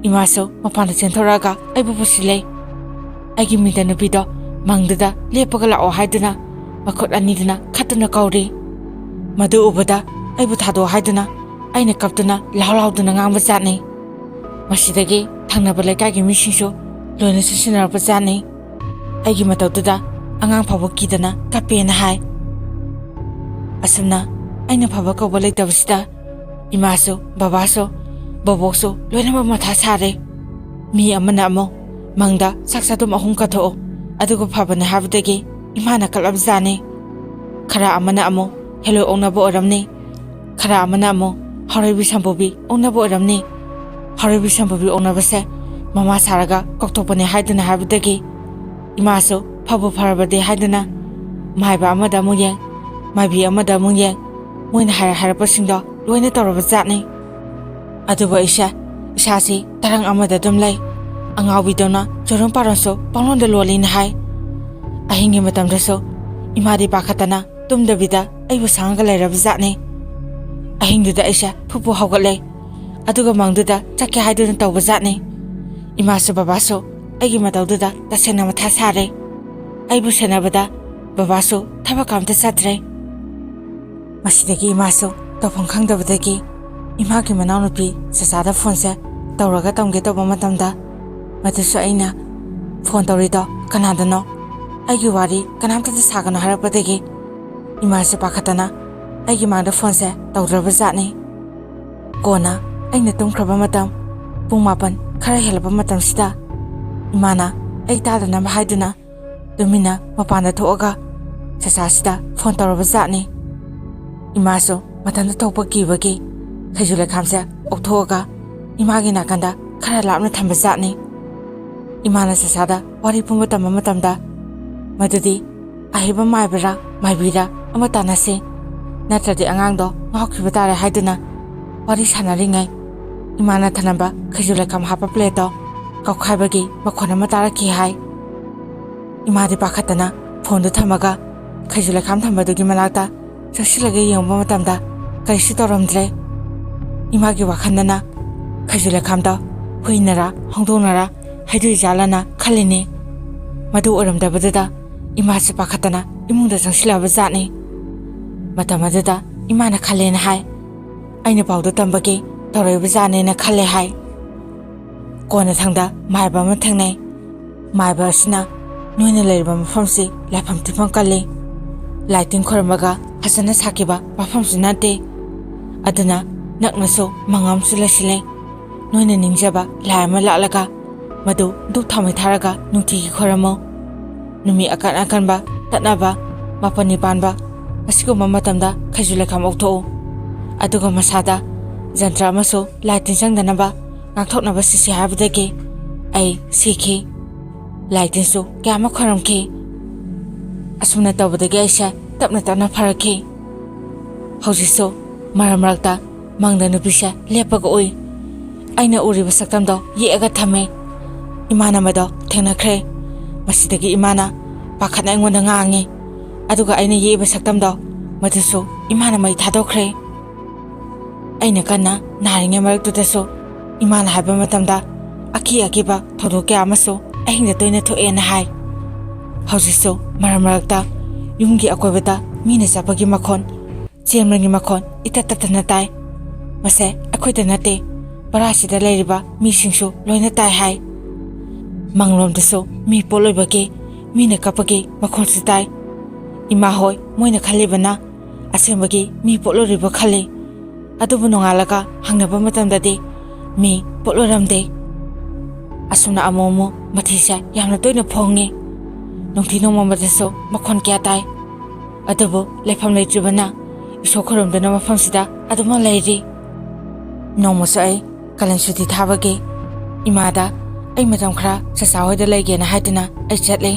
ꯏꯃꯥꯁꯨ ꯃꯄꯥꯟꯗ ꯆꯦꯟꯊꯣꯔꯛꯑꯒ ꯑꯩꯕꯨ ꯄꯨꯁꯤꯜꯂꯦ꯫ ꯑꯩꯒꯤ ꯃꯤꯗ ꯅꯨꯄꯤꯗꯣ ꯃꯪꯗꯨꯗ ꯂꯦꯞꯄꯒ ꯂꯥꯛꯑꯣ ꯍꯥꯏꯗꯨꯅ ꯃꯈꯨꯠ ꯑꯅꯤꯗꯨꯅ ꯈꯠꯇꯨꯅ ꯀꯧꯔꯤ꯫ ꯃꯗꯨ ꯎꯕꯗ ꯑꯩꯕꯨ ꯊꯥꯗꯣꯛꯑꯣ ꯍꯥꯏꯗꯨꯅ ꯑꯩꯅ ꯀꯞꯇꯨꯅ ꯂꯥꯎ ꯂꯥꯎꯗꯨꯅ ꯉꯥꯡꯕ ꯖꯥꯠꯅꯤ꯫ ꯃꯁꯤꯗꯒꯤ ꯊꯪꯅꯕ ꯂꯩꯀꯥꯏꯒꯤ ꯃꯤꯁꯤꯡꯁꯨ ꯂꯣꯏꯅ ꯆꯨꯁꯤꯟꯅꯔꯛꯄ ꯖꯥꯠꯅꯤ꯫ ꯑꯩꯒꯤ ꯃꯇꯧꯗꯨꯗ ꯑꯉꯥꯡ ꯐꯥꯎꯕ ꯀꯤꯗꯅ ꯀꯞꯄꯦꯅ ꯍꯥꯏ꯫ ꯑꯁꯨꯝꯅ ꯑꯩꯅ ꯐꯕ ꯀꯧꯕ ꯂꯩꯇꯕꯁꯤꯗ ꯏꯃꯥꯁꯨ, ꯕꯕꯥꯁꯨ, ꯕꯣꯕꯣꯛꯁꯨ ꯂꯣꯏꯅꯃꯛ ꯃꯊꯥ ꯁꯥꯔꯦ꯫ ꯃꯤ ꯑꯃꯅ ꯑꯃꯨꯛ ꯃꯪꯗ ꯆꯥꯛ ꯆꯥꯗꯨꯝ ꯑꯍꯨꯝ ꯀꯠꯊꯣꯛꯑꯣ, ꯑꯗꯨꯒ ꯐꯕꯅꯦ ꯍꯥꯏꯕꯗꯒꯤ ꯏꯃꯥꯅ ꯀꯠꯂꯕꯖꯥꯠꯅꯤ꯫ ꯈꯔ ꯑꯃꯅ ꯑꯃꯨꯛ ꯍꯦꯂꯣꯏ ꯑꯣꯛꯅꯕ ꯑꯣꯏꯔꯝꯅꯤ, ꯈꯔ ꯑꯃꯅ ꯑꯃꯨꯛ ꯍꯥꯎꯔꯩꯕꯤ ꯁꯝꯕꯨꯕꯤ ꯑꯣꯛꯅꯕ ꯑꯣꯏꯔꯝꯅꯤ꯫ ꯍꯥꯎꯔꯩꯕꯤ ꯁꯝꯕꯨꯕꯤ ꯑꯣꯛꯅꯕꯁꯦ ꯃꯃꯥ ꯁꯥꯔꯒ ꯀꯧꯊꯣꯛꯄꯅꯦ ꯍꯥꯏꯗꯨꯅ ꯍꯥꯏꯕꯗꯒꯤ ꯏꯃꯥꯁꯨ ꯐꯕꯨ ꯐꯔꯕꯗꯤ ꯍꯥꯏꯗꯨꯅ ꯃꯥꯏꯕ ꯑꯃꯗ ꯑꯃꯨꯛ ꯌꯦꯡ, ꯃꯥꯏꯕꯤ ꯑꯃꯗ ꯑꯃꯨꯛ ꯌꯦꯡ, ꯃꯣꯏꯅ ꯍꯥꯏꯔ ꯍꯥꯏꯔꯛꯄꯁꯤꯡꯗꯣ ꯂꯣꯏꯅ ꯇꯧꯔꯕ ꯖꯥꯠꯅꯤ꯫ ꯑꯗꯨꯕꯨ ꯑꯩꯁꯦ ꯏꯁꯥꯁꯤ ꯇꯔꯪ ꯑꯃꯗ ꯑꯗꯨꯝ ꯂꯩ꯫ ꯑꯉꯥꯎꯕꯤꯗꯧꯅ ꯆꯣꯔꯨꯝ ꯄꯥꯔꯣꯟꯁꯨ ꯄꯪꯂꯣꯟꯗ ꯂꯣꯜꯂꯤꯅ ꯍꯥꯏ꯫ ꯑꯍꯤꯡꯒꯤ ꯃꯇꯝꯗꯁꯨ ꯏꯃꯥꯗꯤ ꯄꯥꯈꯠꯇꯅ ꯇꯨꯝꯗꯕꯤꯗ ꯑꯩꯕꯨ ꯁꯪꯉꯒ ꯂꯩꯔꯕ ꯖꯥꯠꯅꯤ꯫ ꯑꯍꯤꯡꯗꯨꯗ ꯑꯩꯁꯦ ꯐꯨꯛ ꯐꯨꯛ ꯍꯧꯒꯠꯂꯦ꯫ ꯑꯗꯨꯒ ꯃꯪꯗꯨꯗ ꯆꯠꯀꯦ ꯍꯥꯏꯗꯨꯅ ꯇꯧꯕ ꯖꯥꯠꯅꯤ꯫ ꯏꯃꯥꯁꯨ ꯕꯕꯥꯁꯨ ꯑꯩꯒꯤ ꯃꯇꯧꯗꯨꯗ ꯇꯁꯦꯡꯅ ꯃꯊꯥ ꯁꯥꯔꯦ꯫ ꯑꯩꯕꯨ ꯁꯦꯟꯅꯕꯗ ꯕꯕꯥꯁꯨ ꯊꯕꯛ ꯑꯝꯇ ꯆꯠꯇ꯭ꯔꯦ꯫ ꯃꯁꯤꯗꯒꯤ ꯏꯃꯥꯁꯨ ꯇꯧꯐꯝ ꯈꯪꯗꯕꯗꯒꯤ ꯏꯃꯥꯒꯤ ꯃꯅꯥꯎꯅꯨꯄꯤ ꯆꯆꯥꯗ ꯐꯣꯟꯁꯦ ꯇꯧꯔꯒ ꯇꯝꯒꯦ ꯇꯧꯕ ꯃꯇꯝꯗ, ꯃꯗꯨꯁꯨ ꯑꯩꯅ "ꯐꯣꯟ ꯇꯧꯔꯤꯗꯣ ꯀꯅꯥꯗꯅꯣ? ꯑꯩꯒꯤ ꯋꯥꯔꯤ ꯀꯅꯥꯝꯇꯗ ꯁꯥꯒꯅꯣ" ꯍꯥꯏꯔꯛꯄꯗꯒꯤ ꯏꯃꯥꯁꯦ ꯄꯥꯈꯠꯇꯅ ꯑꯩꯒꯤ ꯃꯥꯡꯗ ꯐꯣꯟꯁꯦ ꯇꯧꯗ꯭ꯔꯕ ꯖꯥꯠꯅꯤ꯫ ꯀꯣꯟꯅ ꯑꯩꯅ ꯇꯨꯝꯈ꯭ꯔꯕ ꯃꯇꯝ, ꯄꯨꯡ ꯃꯥꯄꯟ ꯈꯔ ꯍꯦꯜꯂꯛꯄ ꯃꯇꯝꯁꯤꯗ, ꯏꯃꯥꯅ ꯑꯩ ꯇꯥꯗꯅꯕ ꯍꯥꯏꯗꯨꯅ ꯇꯨꯃꯤꯟꯅ ꯃꯄꯥꯟꯗ ꯊꯣꯛꯑꯒ ꯆꯆꯥꯁꯤꯗ ꯐꯣꯟ ꯇꯧꯔꯕ ꯖꯥꯠꯅꯤ꯫ ꯏꯃꯥꯁꯨ ꯃꯊꯟꯇ ꯊꯣꯛꯄ ꯀꯤꯕꯒꯤ ꯈꯩꯖꯨ ꯂꯩꯈꯥꯝꯁꯦ ꯑꯣꯛꯊꯣꯛꯑꯒ ꯏꯃꯥꯒꯤ ꯅꯥꯀꯟꯗ ꯈꯔ ꯂꯥꯞꯅ ꯊꯝꯕ ꯖꯥꯠꯅꯤ꯫ ꯏꯃꯥꯅ ꯆꯆꯥꯗ ꯋꯥꯔꯤ ꯄꯨꯝꯕ ꯇꯝꯕ ꯃꯇꯝꯗ, "ꯃꯗꯨꯗꯤ ꯑꯍꯩꯕ ꯃꯥꯏꯕꯔꯥ ꯃꯥꯏꯕꯤꯔꯥ ꯑꯃ ꯇꯥꯟꯅꯁꯤ, ꯅꯠꯇ꯭ꯔꯗꯤ ꯑꯉꯥꯡꯗꯣ ꯉꯥꯎꯈꯤꯕ ꯇꯥꯔꯦ" ꯍꯥꯏꯗꯨꯅ ꯋꯥꯔꯤ ꯁꯥꯟꯅꯔꯤꯉꯩ, ꯏꯃꯥꯅ ꯊꯅꯝꯕ ꯈꯩꯖꯨ ꯂꯩꯈꯥꯝ ꯍꯥꯞꯄ ꯄ꯭ꯂꯦꯠꯇꯣ ꯀꯥꯎꯈꯥꯏꯕꯒꯤ ꯃꯈꯣꯟ ꯑꯃ ꯇꯥꯔꯛꯈꯤ ꯍꯥꯏ꯫ ꯏꯃꯥꯗꯤ ꯄꯥꯈꯠꯇꯅ ꯐꯣꯟꯗꯨ ꯊꯝꯃꯒ ꯈꯩꯖꯨ ꯂꯩꯈꯥꯝ ꯊꯝꯕꯗꯨꯒꯤ ꯃꯅꯥꯛꯇ ꯆꯪꯁꯤꯜꯂꯒ ꯌꯦꯡꯕ ꯃꯇꯝꯗ ꯀꯔꯤꯁꯨ ꯇꯧꯔꯝꯗ꯭ꯔꯦ꯫ ꯏꯃꯥꯒꯤ ꯋꯥꯈꯜꯗꯅ ꯈꯩꯖꯨ ꯂꯩꯈꯥꯝꯗꯣ ꯍꯨꯏꯅꯔꯥ ꯍꯧꯗꯣꯡꯅꯔꯥ ꯍꯩꯗꯣꯛꯏꯖꯥꯠꯂꯅ ꯈꯜꯂꯤꯅꯤ꯫ ꯃꯗꯨ ꯑꯣꯏꯔꯝꯗꯕꯗꯨꯗ ꯏꯃꯥꯁꯦ ꯄꯥꯈꯠꯇꯅ ꯏꯃꯨꯡꯗ ꯆꯪꯁꯤꯜꯂꯛꯑꯕ ꯖꯥꯠꯅꯤ꯫ ꯃꯇꯝ ꯑꯗꯨꯗ ꯏꯃꯥꯅ ꯈꯜꯂꯦꯅ ꯍꯥꯏ, "ꯑꯩꯅ ꯄꯥꯎꯗ ꯇꯝꯕꯒꯤ ꯇꯧꯔꯛꯏꯕ ꯖꯥꯠꯅꯦꯅ ꯈꯜꯂꯦ" ꯍꯥꯏ꯫ ꯀꯣꯟꯅꯊꯪꯗ ꯃꯥꯏꯕ ꯑꯃ ꯊꯦꯡꯅꯩ꯫ ꯃꯥꯏꯕ ꯑꯁꯤꯅ, "ꯅꯣꯏꯅ ꯂꯩꯔꯤꯕ ꯃꯐꯝꯁꯤ ꯂꯥꯏꯐꯝ ꯇꯤꯟꯐꯝ ꯀꯜꯂꯤ꯫ ꯂꯥꯏ ꯇꯤꯟ ꯈꯣꯏꯔꯝꯕꯒ ꯐꯖꯅ ꯁꯥꯈꯤꯕ ꯃꯐꯝꯁꯨ ꯅꯠꯇꯦ꯫ ꯑꯗꯨꯅ ꯅꯛꯅꯁꯨ ꯃꯪ ꯑꯃꯁꯨ ꯂꯩꯁꯤꯜꯂꯦ꯫ ꯅꯣꯏꯅ ꯅꯤꯡꯖꯕ ꯂꯥꯏ ꯑꯃ ꯂꯥꯠꯂꯒ ꯃꯗꯨ ꯙꯨꯞ ꯊꯥꯎꯃꯩ ꯊꯥꯔꯒ ꯅꯨꯡꯇꯤꯒꯤ ꯈꯣꯏꯔꯝꯃꯨ꯫ ꯅꯨꯃꯤꯠ ꯑꯀꯟ ꯑꯀꯟꯕ ꯇꯠꯅꯕ ꯃꯥꯄꯟꯅꯤ ꯄꯥꯟꯕ ꯑꯁꯤꯒꯨꯝꯕ ꯃꯇꯝꯗ ꯈꯩꯖꯨ ꯂꯩꯈꯥꯝ ꯑꯣꯛꯊꯣꯛꯎ꯫ ꯑꯗꯨꯒ ꯃꯁꯥꯗ ꯖꯟꯇ꯭ꯔ ꯑꯃꯁꯨ ꯂꯥꯏ ꯇꯤꯟ ꯆꯪꯗꯅꯕ ꯉꯥꯛꯊꯣꯛꯅꯕ ꯁꯤꯁꯤ" ꯍꯥꯏꯕꯗꯒꯤ ꯑꯩ ꯁꯤꯈꯤ꯫ ꯂꯥꯏ ꯇꯤꯟꯁꯨ ꯀꯌꯥ ꯑꯃ ꯈꯣꯏꯔꯝꯈꯤ꯫ ꯑꯁꯨꯝꯅ ꯇꯧꯕꯗꯒꯤ ꯑꯩꯁꯦ ꯇꯞꯅ ꯇꯞꯅ ꯐꯔꯛꯈꯤ꯫ ꯍꯧꯖꯤꯛꯁꯨ ꯃꯔꯛ ꯃꯔꯛꯇ ꯃꯪꯗ ꯅꯨꯄꯤꯁꯦ ꯂꯦꯞꯄꯒ ꯎꯏ꯫ ꯑꯩꯅ ꯎꯔꯤꯕ ꯁꯛꯇꯝꯗꯣ ꯌꯦꯛꯑꯒ ꯊꯝꯃꯦ꯫ ꯏꯃꯥꯅ ꯃꯗꯣ ꯊꯦꯡꯅꯈ꯭ꯔꯦ꯫ ꯃꯁꯤꯗꯒꯤ ꯏꯃꯥꯅ ꯄꯥꯈꯠꯅ ꯑꯩꯉꯣꯟꯗ ꯉꯥꯡꯉꯤ꯫ ꯑꯗꯨꯒ ꯑꯩꯅ ꯌꯦꯛꯏꯕ ꯁꯛꯇꯝꯗꯣ, ꯃꯗꯨꯁꯨ ꯏꯃꯥꯅ ꯃꯩ ꯊꯥꯗꯣꯛꯈ꯭ꯔꯦ꯫ ꯑꯩꯅ ꯀꯟꯅ ꯅꯥꯔꯤꯉꯩ ꯃꯔꯛꯇꯨꯗꯁꯨ ꯏꯃꯥꯅ ꯍꯥꯏꯕ ꯃꯇꯝꯗ ꯑꯀꯤ ꯑꯀꯤꯕ ꯊꯧꯗꯣꯛ ꯀꯌꯥ ꯑꯃꯁꯨ ꯑꯍꯤꯡꯗ ꯇꯣꯏꯅ ꯊꯣꯛꯑꯦꯅ ꯍꯥꯏ꯫ ꯍꯧꯖꯤꯛꯁꯨ ꯃꯔꯛ ꯃꯔꯛꯇ ꯌꯨꯝꯒꯤ ꯑꯀꯣꯏꯕꯗ ꯃꯤꯅ ꯆꯠꯄꯒꯤ ꯃꯈꯣꯟ, ꯆꯦꯟꯕꯒꯤ ꯃꯈꯣꯟ ꯏꯇꯠ ꯇꯠꯇꯅ ꯇꯥꯏ꯫ ꯃꯁꯦ ꯑꯩꯈꯣꯏꯗ ꯅꯠꯇꯦ, ꯚꯔꯥꯁꯤꯗ ꯂꯩꯔꯤꯕ ꯃꯤꯁꯤꯡꯁꯨ ꯂꯣꯏꯅ ꯇꯥꯏ ꯍꯥꯏ꯫ ꯃꯪꯂꯣꯝꯗꯁꯨ ꯃꯤ ꯄꯣꯠꯂꯣꯏꯕꯒꯤ, ꯃꯤꯅ ꯀꯞꯄꯒꯤ ꯃꯈꯣꯟꯁꯨ ꯇꯥꯏ꯫ ꯏꯃꯥ ꯍꯣꯏ ꯃꯣꯏꯅ ꯈꯜꯂꯤꯕꯅ ꯑꯁꯦꯡꯕꯒꯤ ꯃꯤ ꯄꯣꯠꯂꯣꯏꯔꯤꯕ ꯈꯜꯂꯤ꯫ ꯑꯗꯨꯕꯨ ꯅꯣꯡꯉꯥꯜꯂꯒ ꯍꯪꯅꯕ ꯃꯇꯝꯗꯗꯤ ꯃꯤ ꯄꯣꯠꯂꯣꯏꯔꯝꯗꯦ꯫ ꯑꯁꯨꯝꯅ ꯑꯃꯨꯛ ꯑꯃꯨꯛ ꯃꯊꯤꯁꯦ ꯌꯥꯝꯅ ꯇꯣꯏꯅ ꯐꯣꯡꯉꯤ꯫ ꯅꯨꯡꯊꯤ ꯅꯣꯡꯃꯗꯁꯨ ꯃꯈꯣꯟ ꯀꯌꯥ ꯇꯥꯏ꯫ ꯑꯗꯨꯕꯨ ꯂꯩꯐꯝ ꯂꯩꯇ꯭ꯔꯤꯕꯅ ꯏꯁꯣꯔ ꯈꯨꯔꯨꯝꯗꯨꯅ ꯃꯐꯝꯁꯤꯗ ꯑꯗꯨꯃꯛ ꯂꯩꯔꯤ꯫ ꯅꯣꯡꯃꯁꯨ ꯑꯩ ꯀꯥꯂꯦꯟ ꯁꯨꯇꯤ ꯊꯥꯕꯒꯤ ꯏꯃꯥꯗ ꯑꯩ ꯃꯇꯝ ꯈꯔ ꯆꯆꯥ ꯍꯣꯏꯗ ꯂꯩꯒꯦꯅ ꯍꯥꯏꯗꯨꯅ ꯑꯩ ꯆꯠꯂꯤ꯫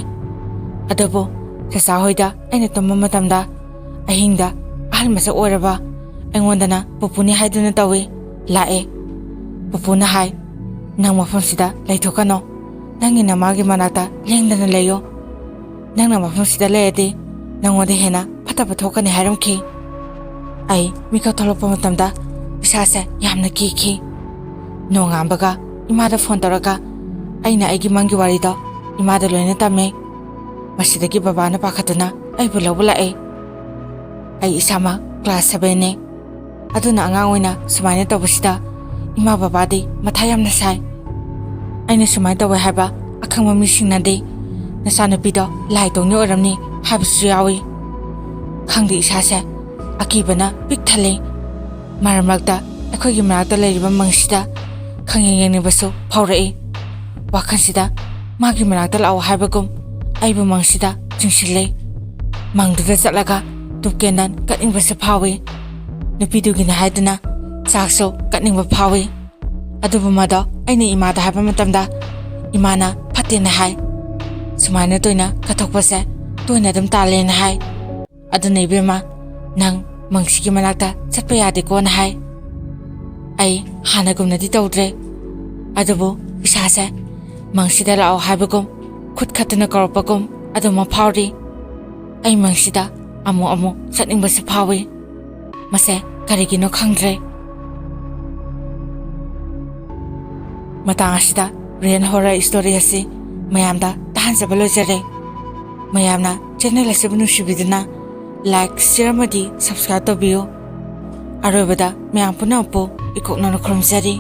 ꯑꯗꯨꯕꯨ ꯆꯆꯥ ꯍꯣꯏꯗ ꯑꯩꯅ ꯇꯨꯝꯕ ꯃꯇꯝꯗ ꯑꯍꯤꯡꯗ ꯑꯍꯜ ꯃꯁꯛ ꯑꯣꯏꯔꯕ ꯑꯩꯉꯣꯟꯗꯅ ꯄꯨꯄꯨꯅꯤ ꯍꯥꯏꯗꯨꯅ ꯇꯧꯏ꯫ ꯂꯥꯛꯑꯦ꯫ ꯄꯨꯄꯨꯅ ꯍꯥꯏ, "ꯅꯪ ꯃꯐꯝꯁꯤꯗ ꯂꯩꯊꯣꯛꯀꯅꯣ꯫ ꯅꯪꯒꯤ ꯅꯃꯥꯒꯤ ꯃꯅꯥꯛꯇ ꯂꯦꯡꯗꯅ ꯂꯩꯌꯣ꯫ ꯅꯪꯅ ꯃꯐꯝꯁꯤꯗ ꯂꯩꯔꯗꯤ ꯅꯪꯉꯣꯟꯗ ꯍꯦꯟꯅ ꯐꯠꯇꯕ ꯊꯣꯛꯀꯅꯤ" ꯍꯥꯏꯔꯝꯈꯤ꯫ ꯑꯩ ꯃꯤꯀꯞ ꯊꯣꯛꯂꯛꯄ ꯃꯇꯝꯗ ꯏꯁꯥꯁꯦ ꯌꯥꯝꯅ ꯀꯤꯈꯤ꯫ ꯅꯣꯡꯉꯥꯟꯕꯒ ꯏꯃꯥꯗ ꯐꯣꯟ ꯇꯧꯔꯒ ꯑꯩꯅ ꯑꯩꯒꯤ ꯃꯪꯒꯤ ꯋꯥꯔꯤꯗꯣ ꯏꯃꯥꯗ ꯂꯣꯏꯅ ꯇꯝꯃꯦ꯫ ꯃꯁꯤꯗꯒꯤ ꯕꯕꯥꯅ ꯄꯥꯈꯠꯇꯨꯅ ꯑꯩꯕꯨ ꯂꯧꯕ ꯂꯥꯛꯑꯦ꯫ ꯑꯩ ꯏꯁꯥꯃꯛ ꯀ꯭ꯂꯥꯁ ꯁꯚꯦꯟꯅꯦ꯫ ꯑꯗꯨꯅ ꯑꯉꯥꯡ ꯑꯣꯏꯅ ꯁꯨꯃꯥꯏꯅ ꯇꯧꯕꯁꯤꯗ ꯏꯃꯥ ꯕꯕꯥꯗꯤ ꯃꯊꯥ ꯌꯥꯝꯅ ꯁꯥꯏ꯫ ꯑꯩꯅ ꯁꯨꯃꯥꯏꯅ ꯇꯧꯋꯦ ꯍꯥꯏꯕ ꯑꯈꯪꯕ ꯃꯤꯁꯤꯡꯅꯗꯤ ꯅꯆꯥꯅꯨꯄꯤꯗꯣ ꯂꯥꯏ ꯇꯣꯡꯉꯤ ꯑꯣꯏꯔꯝꯅꯤ ꯍꯥꯏꯕꯁꯨ ꯌꯥꯎꯏ꯫ ꯈꯪꯗꯦ, ꯏꯁꯥꯁꯦ ꯑꯀꯤꯕꯅ ꯄꯤꯛ ꯊꯜꯂꯦ꯫ ꯃꯔꯛ ꯃꯔꯛꯇ ꯑꯩꯈꯣꯏꯒꯤ ꯃꯅꯥꯛꯇ ꯂꯩꯔꯤꯕ ꯃꯪꯁꯤꯗ ꯈꯪꯌꯦꯡ ꯌꯦꯡꯅꯤꯡꯕꯁꯨ ꯐꯥꯎꯔꯛꯏ꯫ ꯋꯥꯈꯜꯁꯤꯗ ꯃꯥꯒꯤ ꯃꯅꯥꯛꯇ ꯂꯥꯛꯑꯣ ꯍꯥꯏꯕꯒꯨꯝ ꯑꯩꯕꯨ ꯃꯪꯁꯤꯗ ꯆꯤꯡꯁꯤꯜꯂꯦ꯫ ꯃꯪꯗꯨꯗ ꯆꯠꯂꯒ ꯙꯨꯞ ꯀꯦꯟꯗꯜ ꯀꯠꯅꯤꯡꯕꯁꯨ ꯐꯥꯎꯏ꯫ ꯅꯨꯄꯤꯗꯨꯒꯤꯅꯤ ꯍꯥꯏꯗꯨꯅ ꯆꯥꯛꯁꯨ ꯀꯠꯅꯤꯡꯕ ꯐꯥꯎꯏ꯫ ꯑꯗꯨꯕꯨ ꯃꯗꯣ ꯑꯩꯅ ꯏꯃꯥꯗ ꯍꯥꯏꯕ ꯃꯇꯝꯗ ꯏꯃꯥꯅ ꯐꯠꯇꯦꯅ ꯍꯥꯏ꯫ ꯁꯨꯃꯥꯏꯅ ꯇꯣꯏꯅ ꯀꯠꯊꯣꯛꯄꯁꯦ ꯇꯣꯏꯅ ꯑꯗꯨꯝ ꯇꯥꯜꯂꯦꯅ ꯍꯥꯏ꯫ ꯑꯗꯨꯅ ꯏꯕꯦꯝꯃ, ꯅꯪ ꯃꯪꯁꯤꯒꯤ ꯃꯅꯥꯛꯇ ꯆꯠꯄ ꯌꯥꯗꯦꯀꯣꯅ ꯍꯥꯏ꯫ ꯑꯩ ꯍꯥꯟꯅꯒꯨꯝꯅꯗꯤ ꯇꯧꯗ꯭ꯔꯦ, ꯑꯗꯨꯕꯨ ꯏꯁꯥꯁꯦ ꯃꯪꯁꯤꯗ ꯂꯥꯛꯑꯣ ꯍꯥꯏꯕꯒꯨꯝ, ꯈꯨꯠ ꯈꯠꯇꯨꯅ ꯀꯧꯔꯛꯄꯒꯨꯝ ꯑꯗꯨꯃꯛ ꯐꯥꯎꯔꯤ꯫ ꯑꯩ ꯃꯪꯁꯤꯗ ꯑꯃꯨꯛ ꯑꯃꯨꯛ ꯆꯠꯅꯤꯡꯕꯁꯨ ꯐꯥꯎꯏ꯫ ꯃꯁꯦ ꯀꯔꯤꯒꯤꯅꯣ ꯈꯪꯗ꯭ꯔꯦ꯫ ꯃꯇꯥꯡ ꯑꯁꯤꯗ ꯔꯤꯌꯦꯜ ꯍꯣꯔꯔ ꯁ꯭ꯇꯣꯔꯤ ꯑꯁꯤ ꯃꯌꯥꯝꯗ ꯇꯥꯍꯟꯖꯕ ꯂꯣꯏꯖꯔꯦ꯫ ꯃꯌꯥꯝꯅ ꯆꯦꯅꯦꯜ ꯑꯁꯤꯕꯨ ꯅꯨꯡꯁꯤꯕꯤꯗꯨꯅ ꯂꯥꯏꯛ, ꯁꯤꯌꯔ ꯑꯃꯗꯤ ꯁꯕꯁꯀ꯭ꯔꯥꯏꯕ ꯇꯧꯕꯤꯌꯨ꯫ ꯑꯔꯣꯏꯕꯗ ꯃꯌꯥꯝ ꯄꯨꯝꯅꯃꯛꯄꯨ ꯏꯀꯣꯛꯅꯅ ꯈꯨꯔꯨꯝꯖꯔꯤ꯫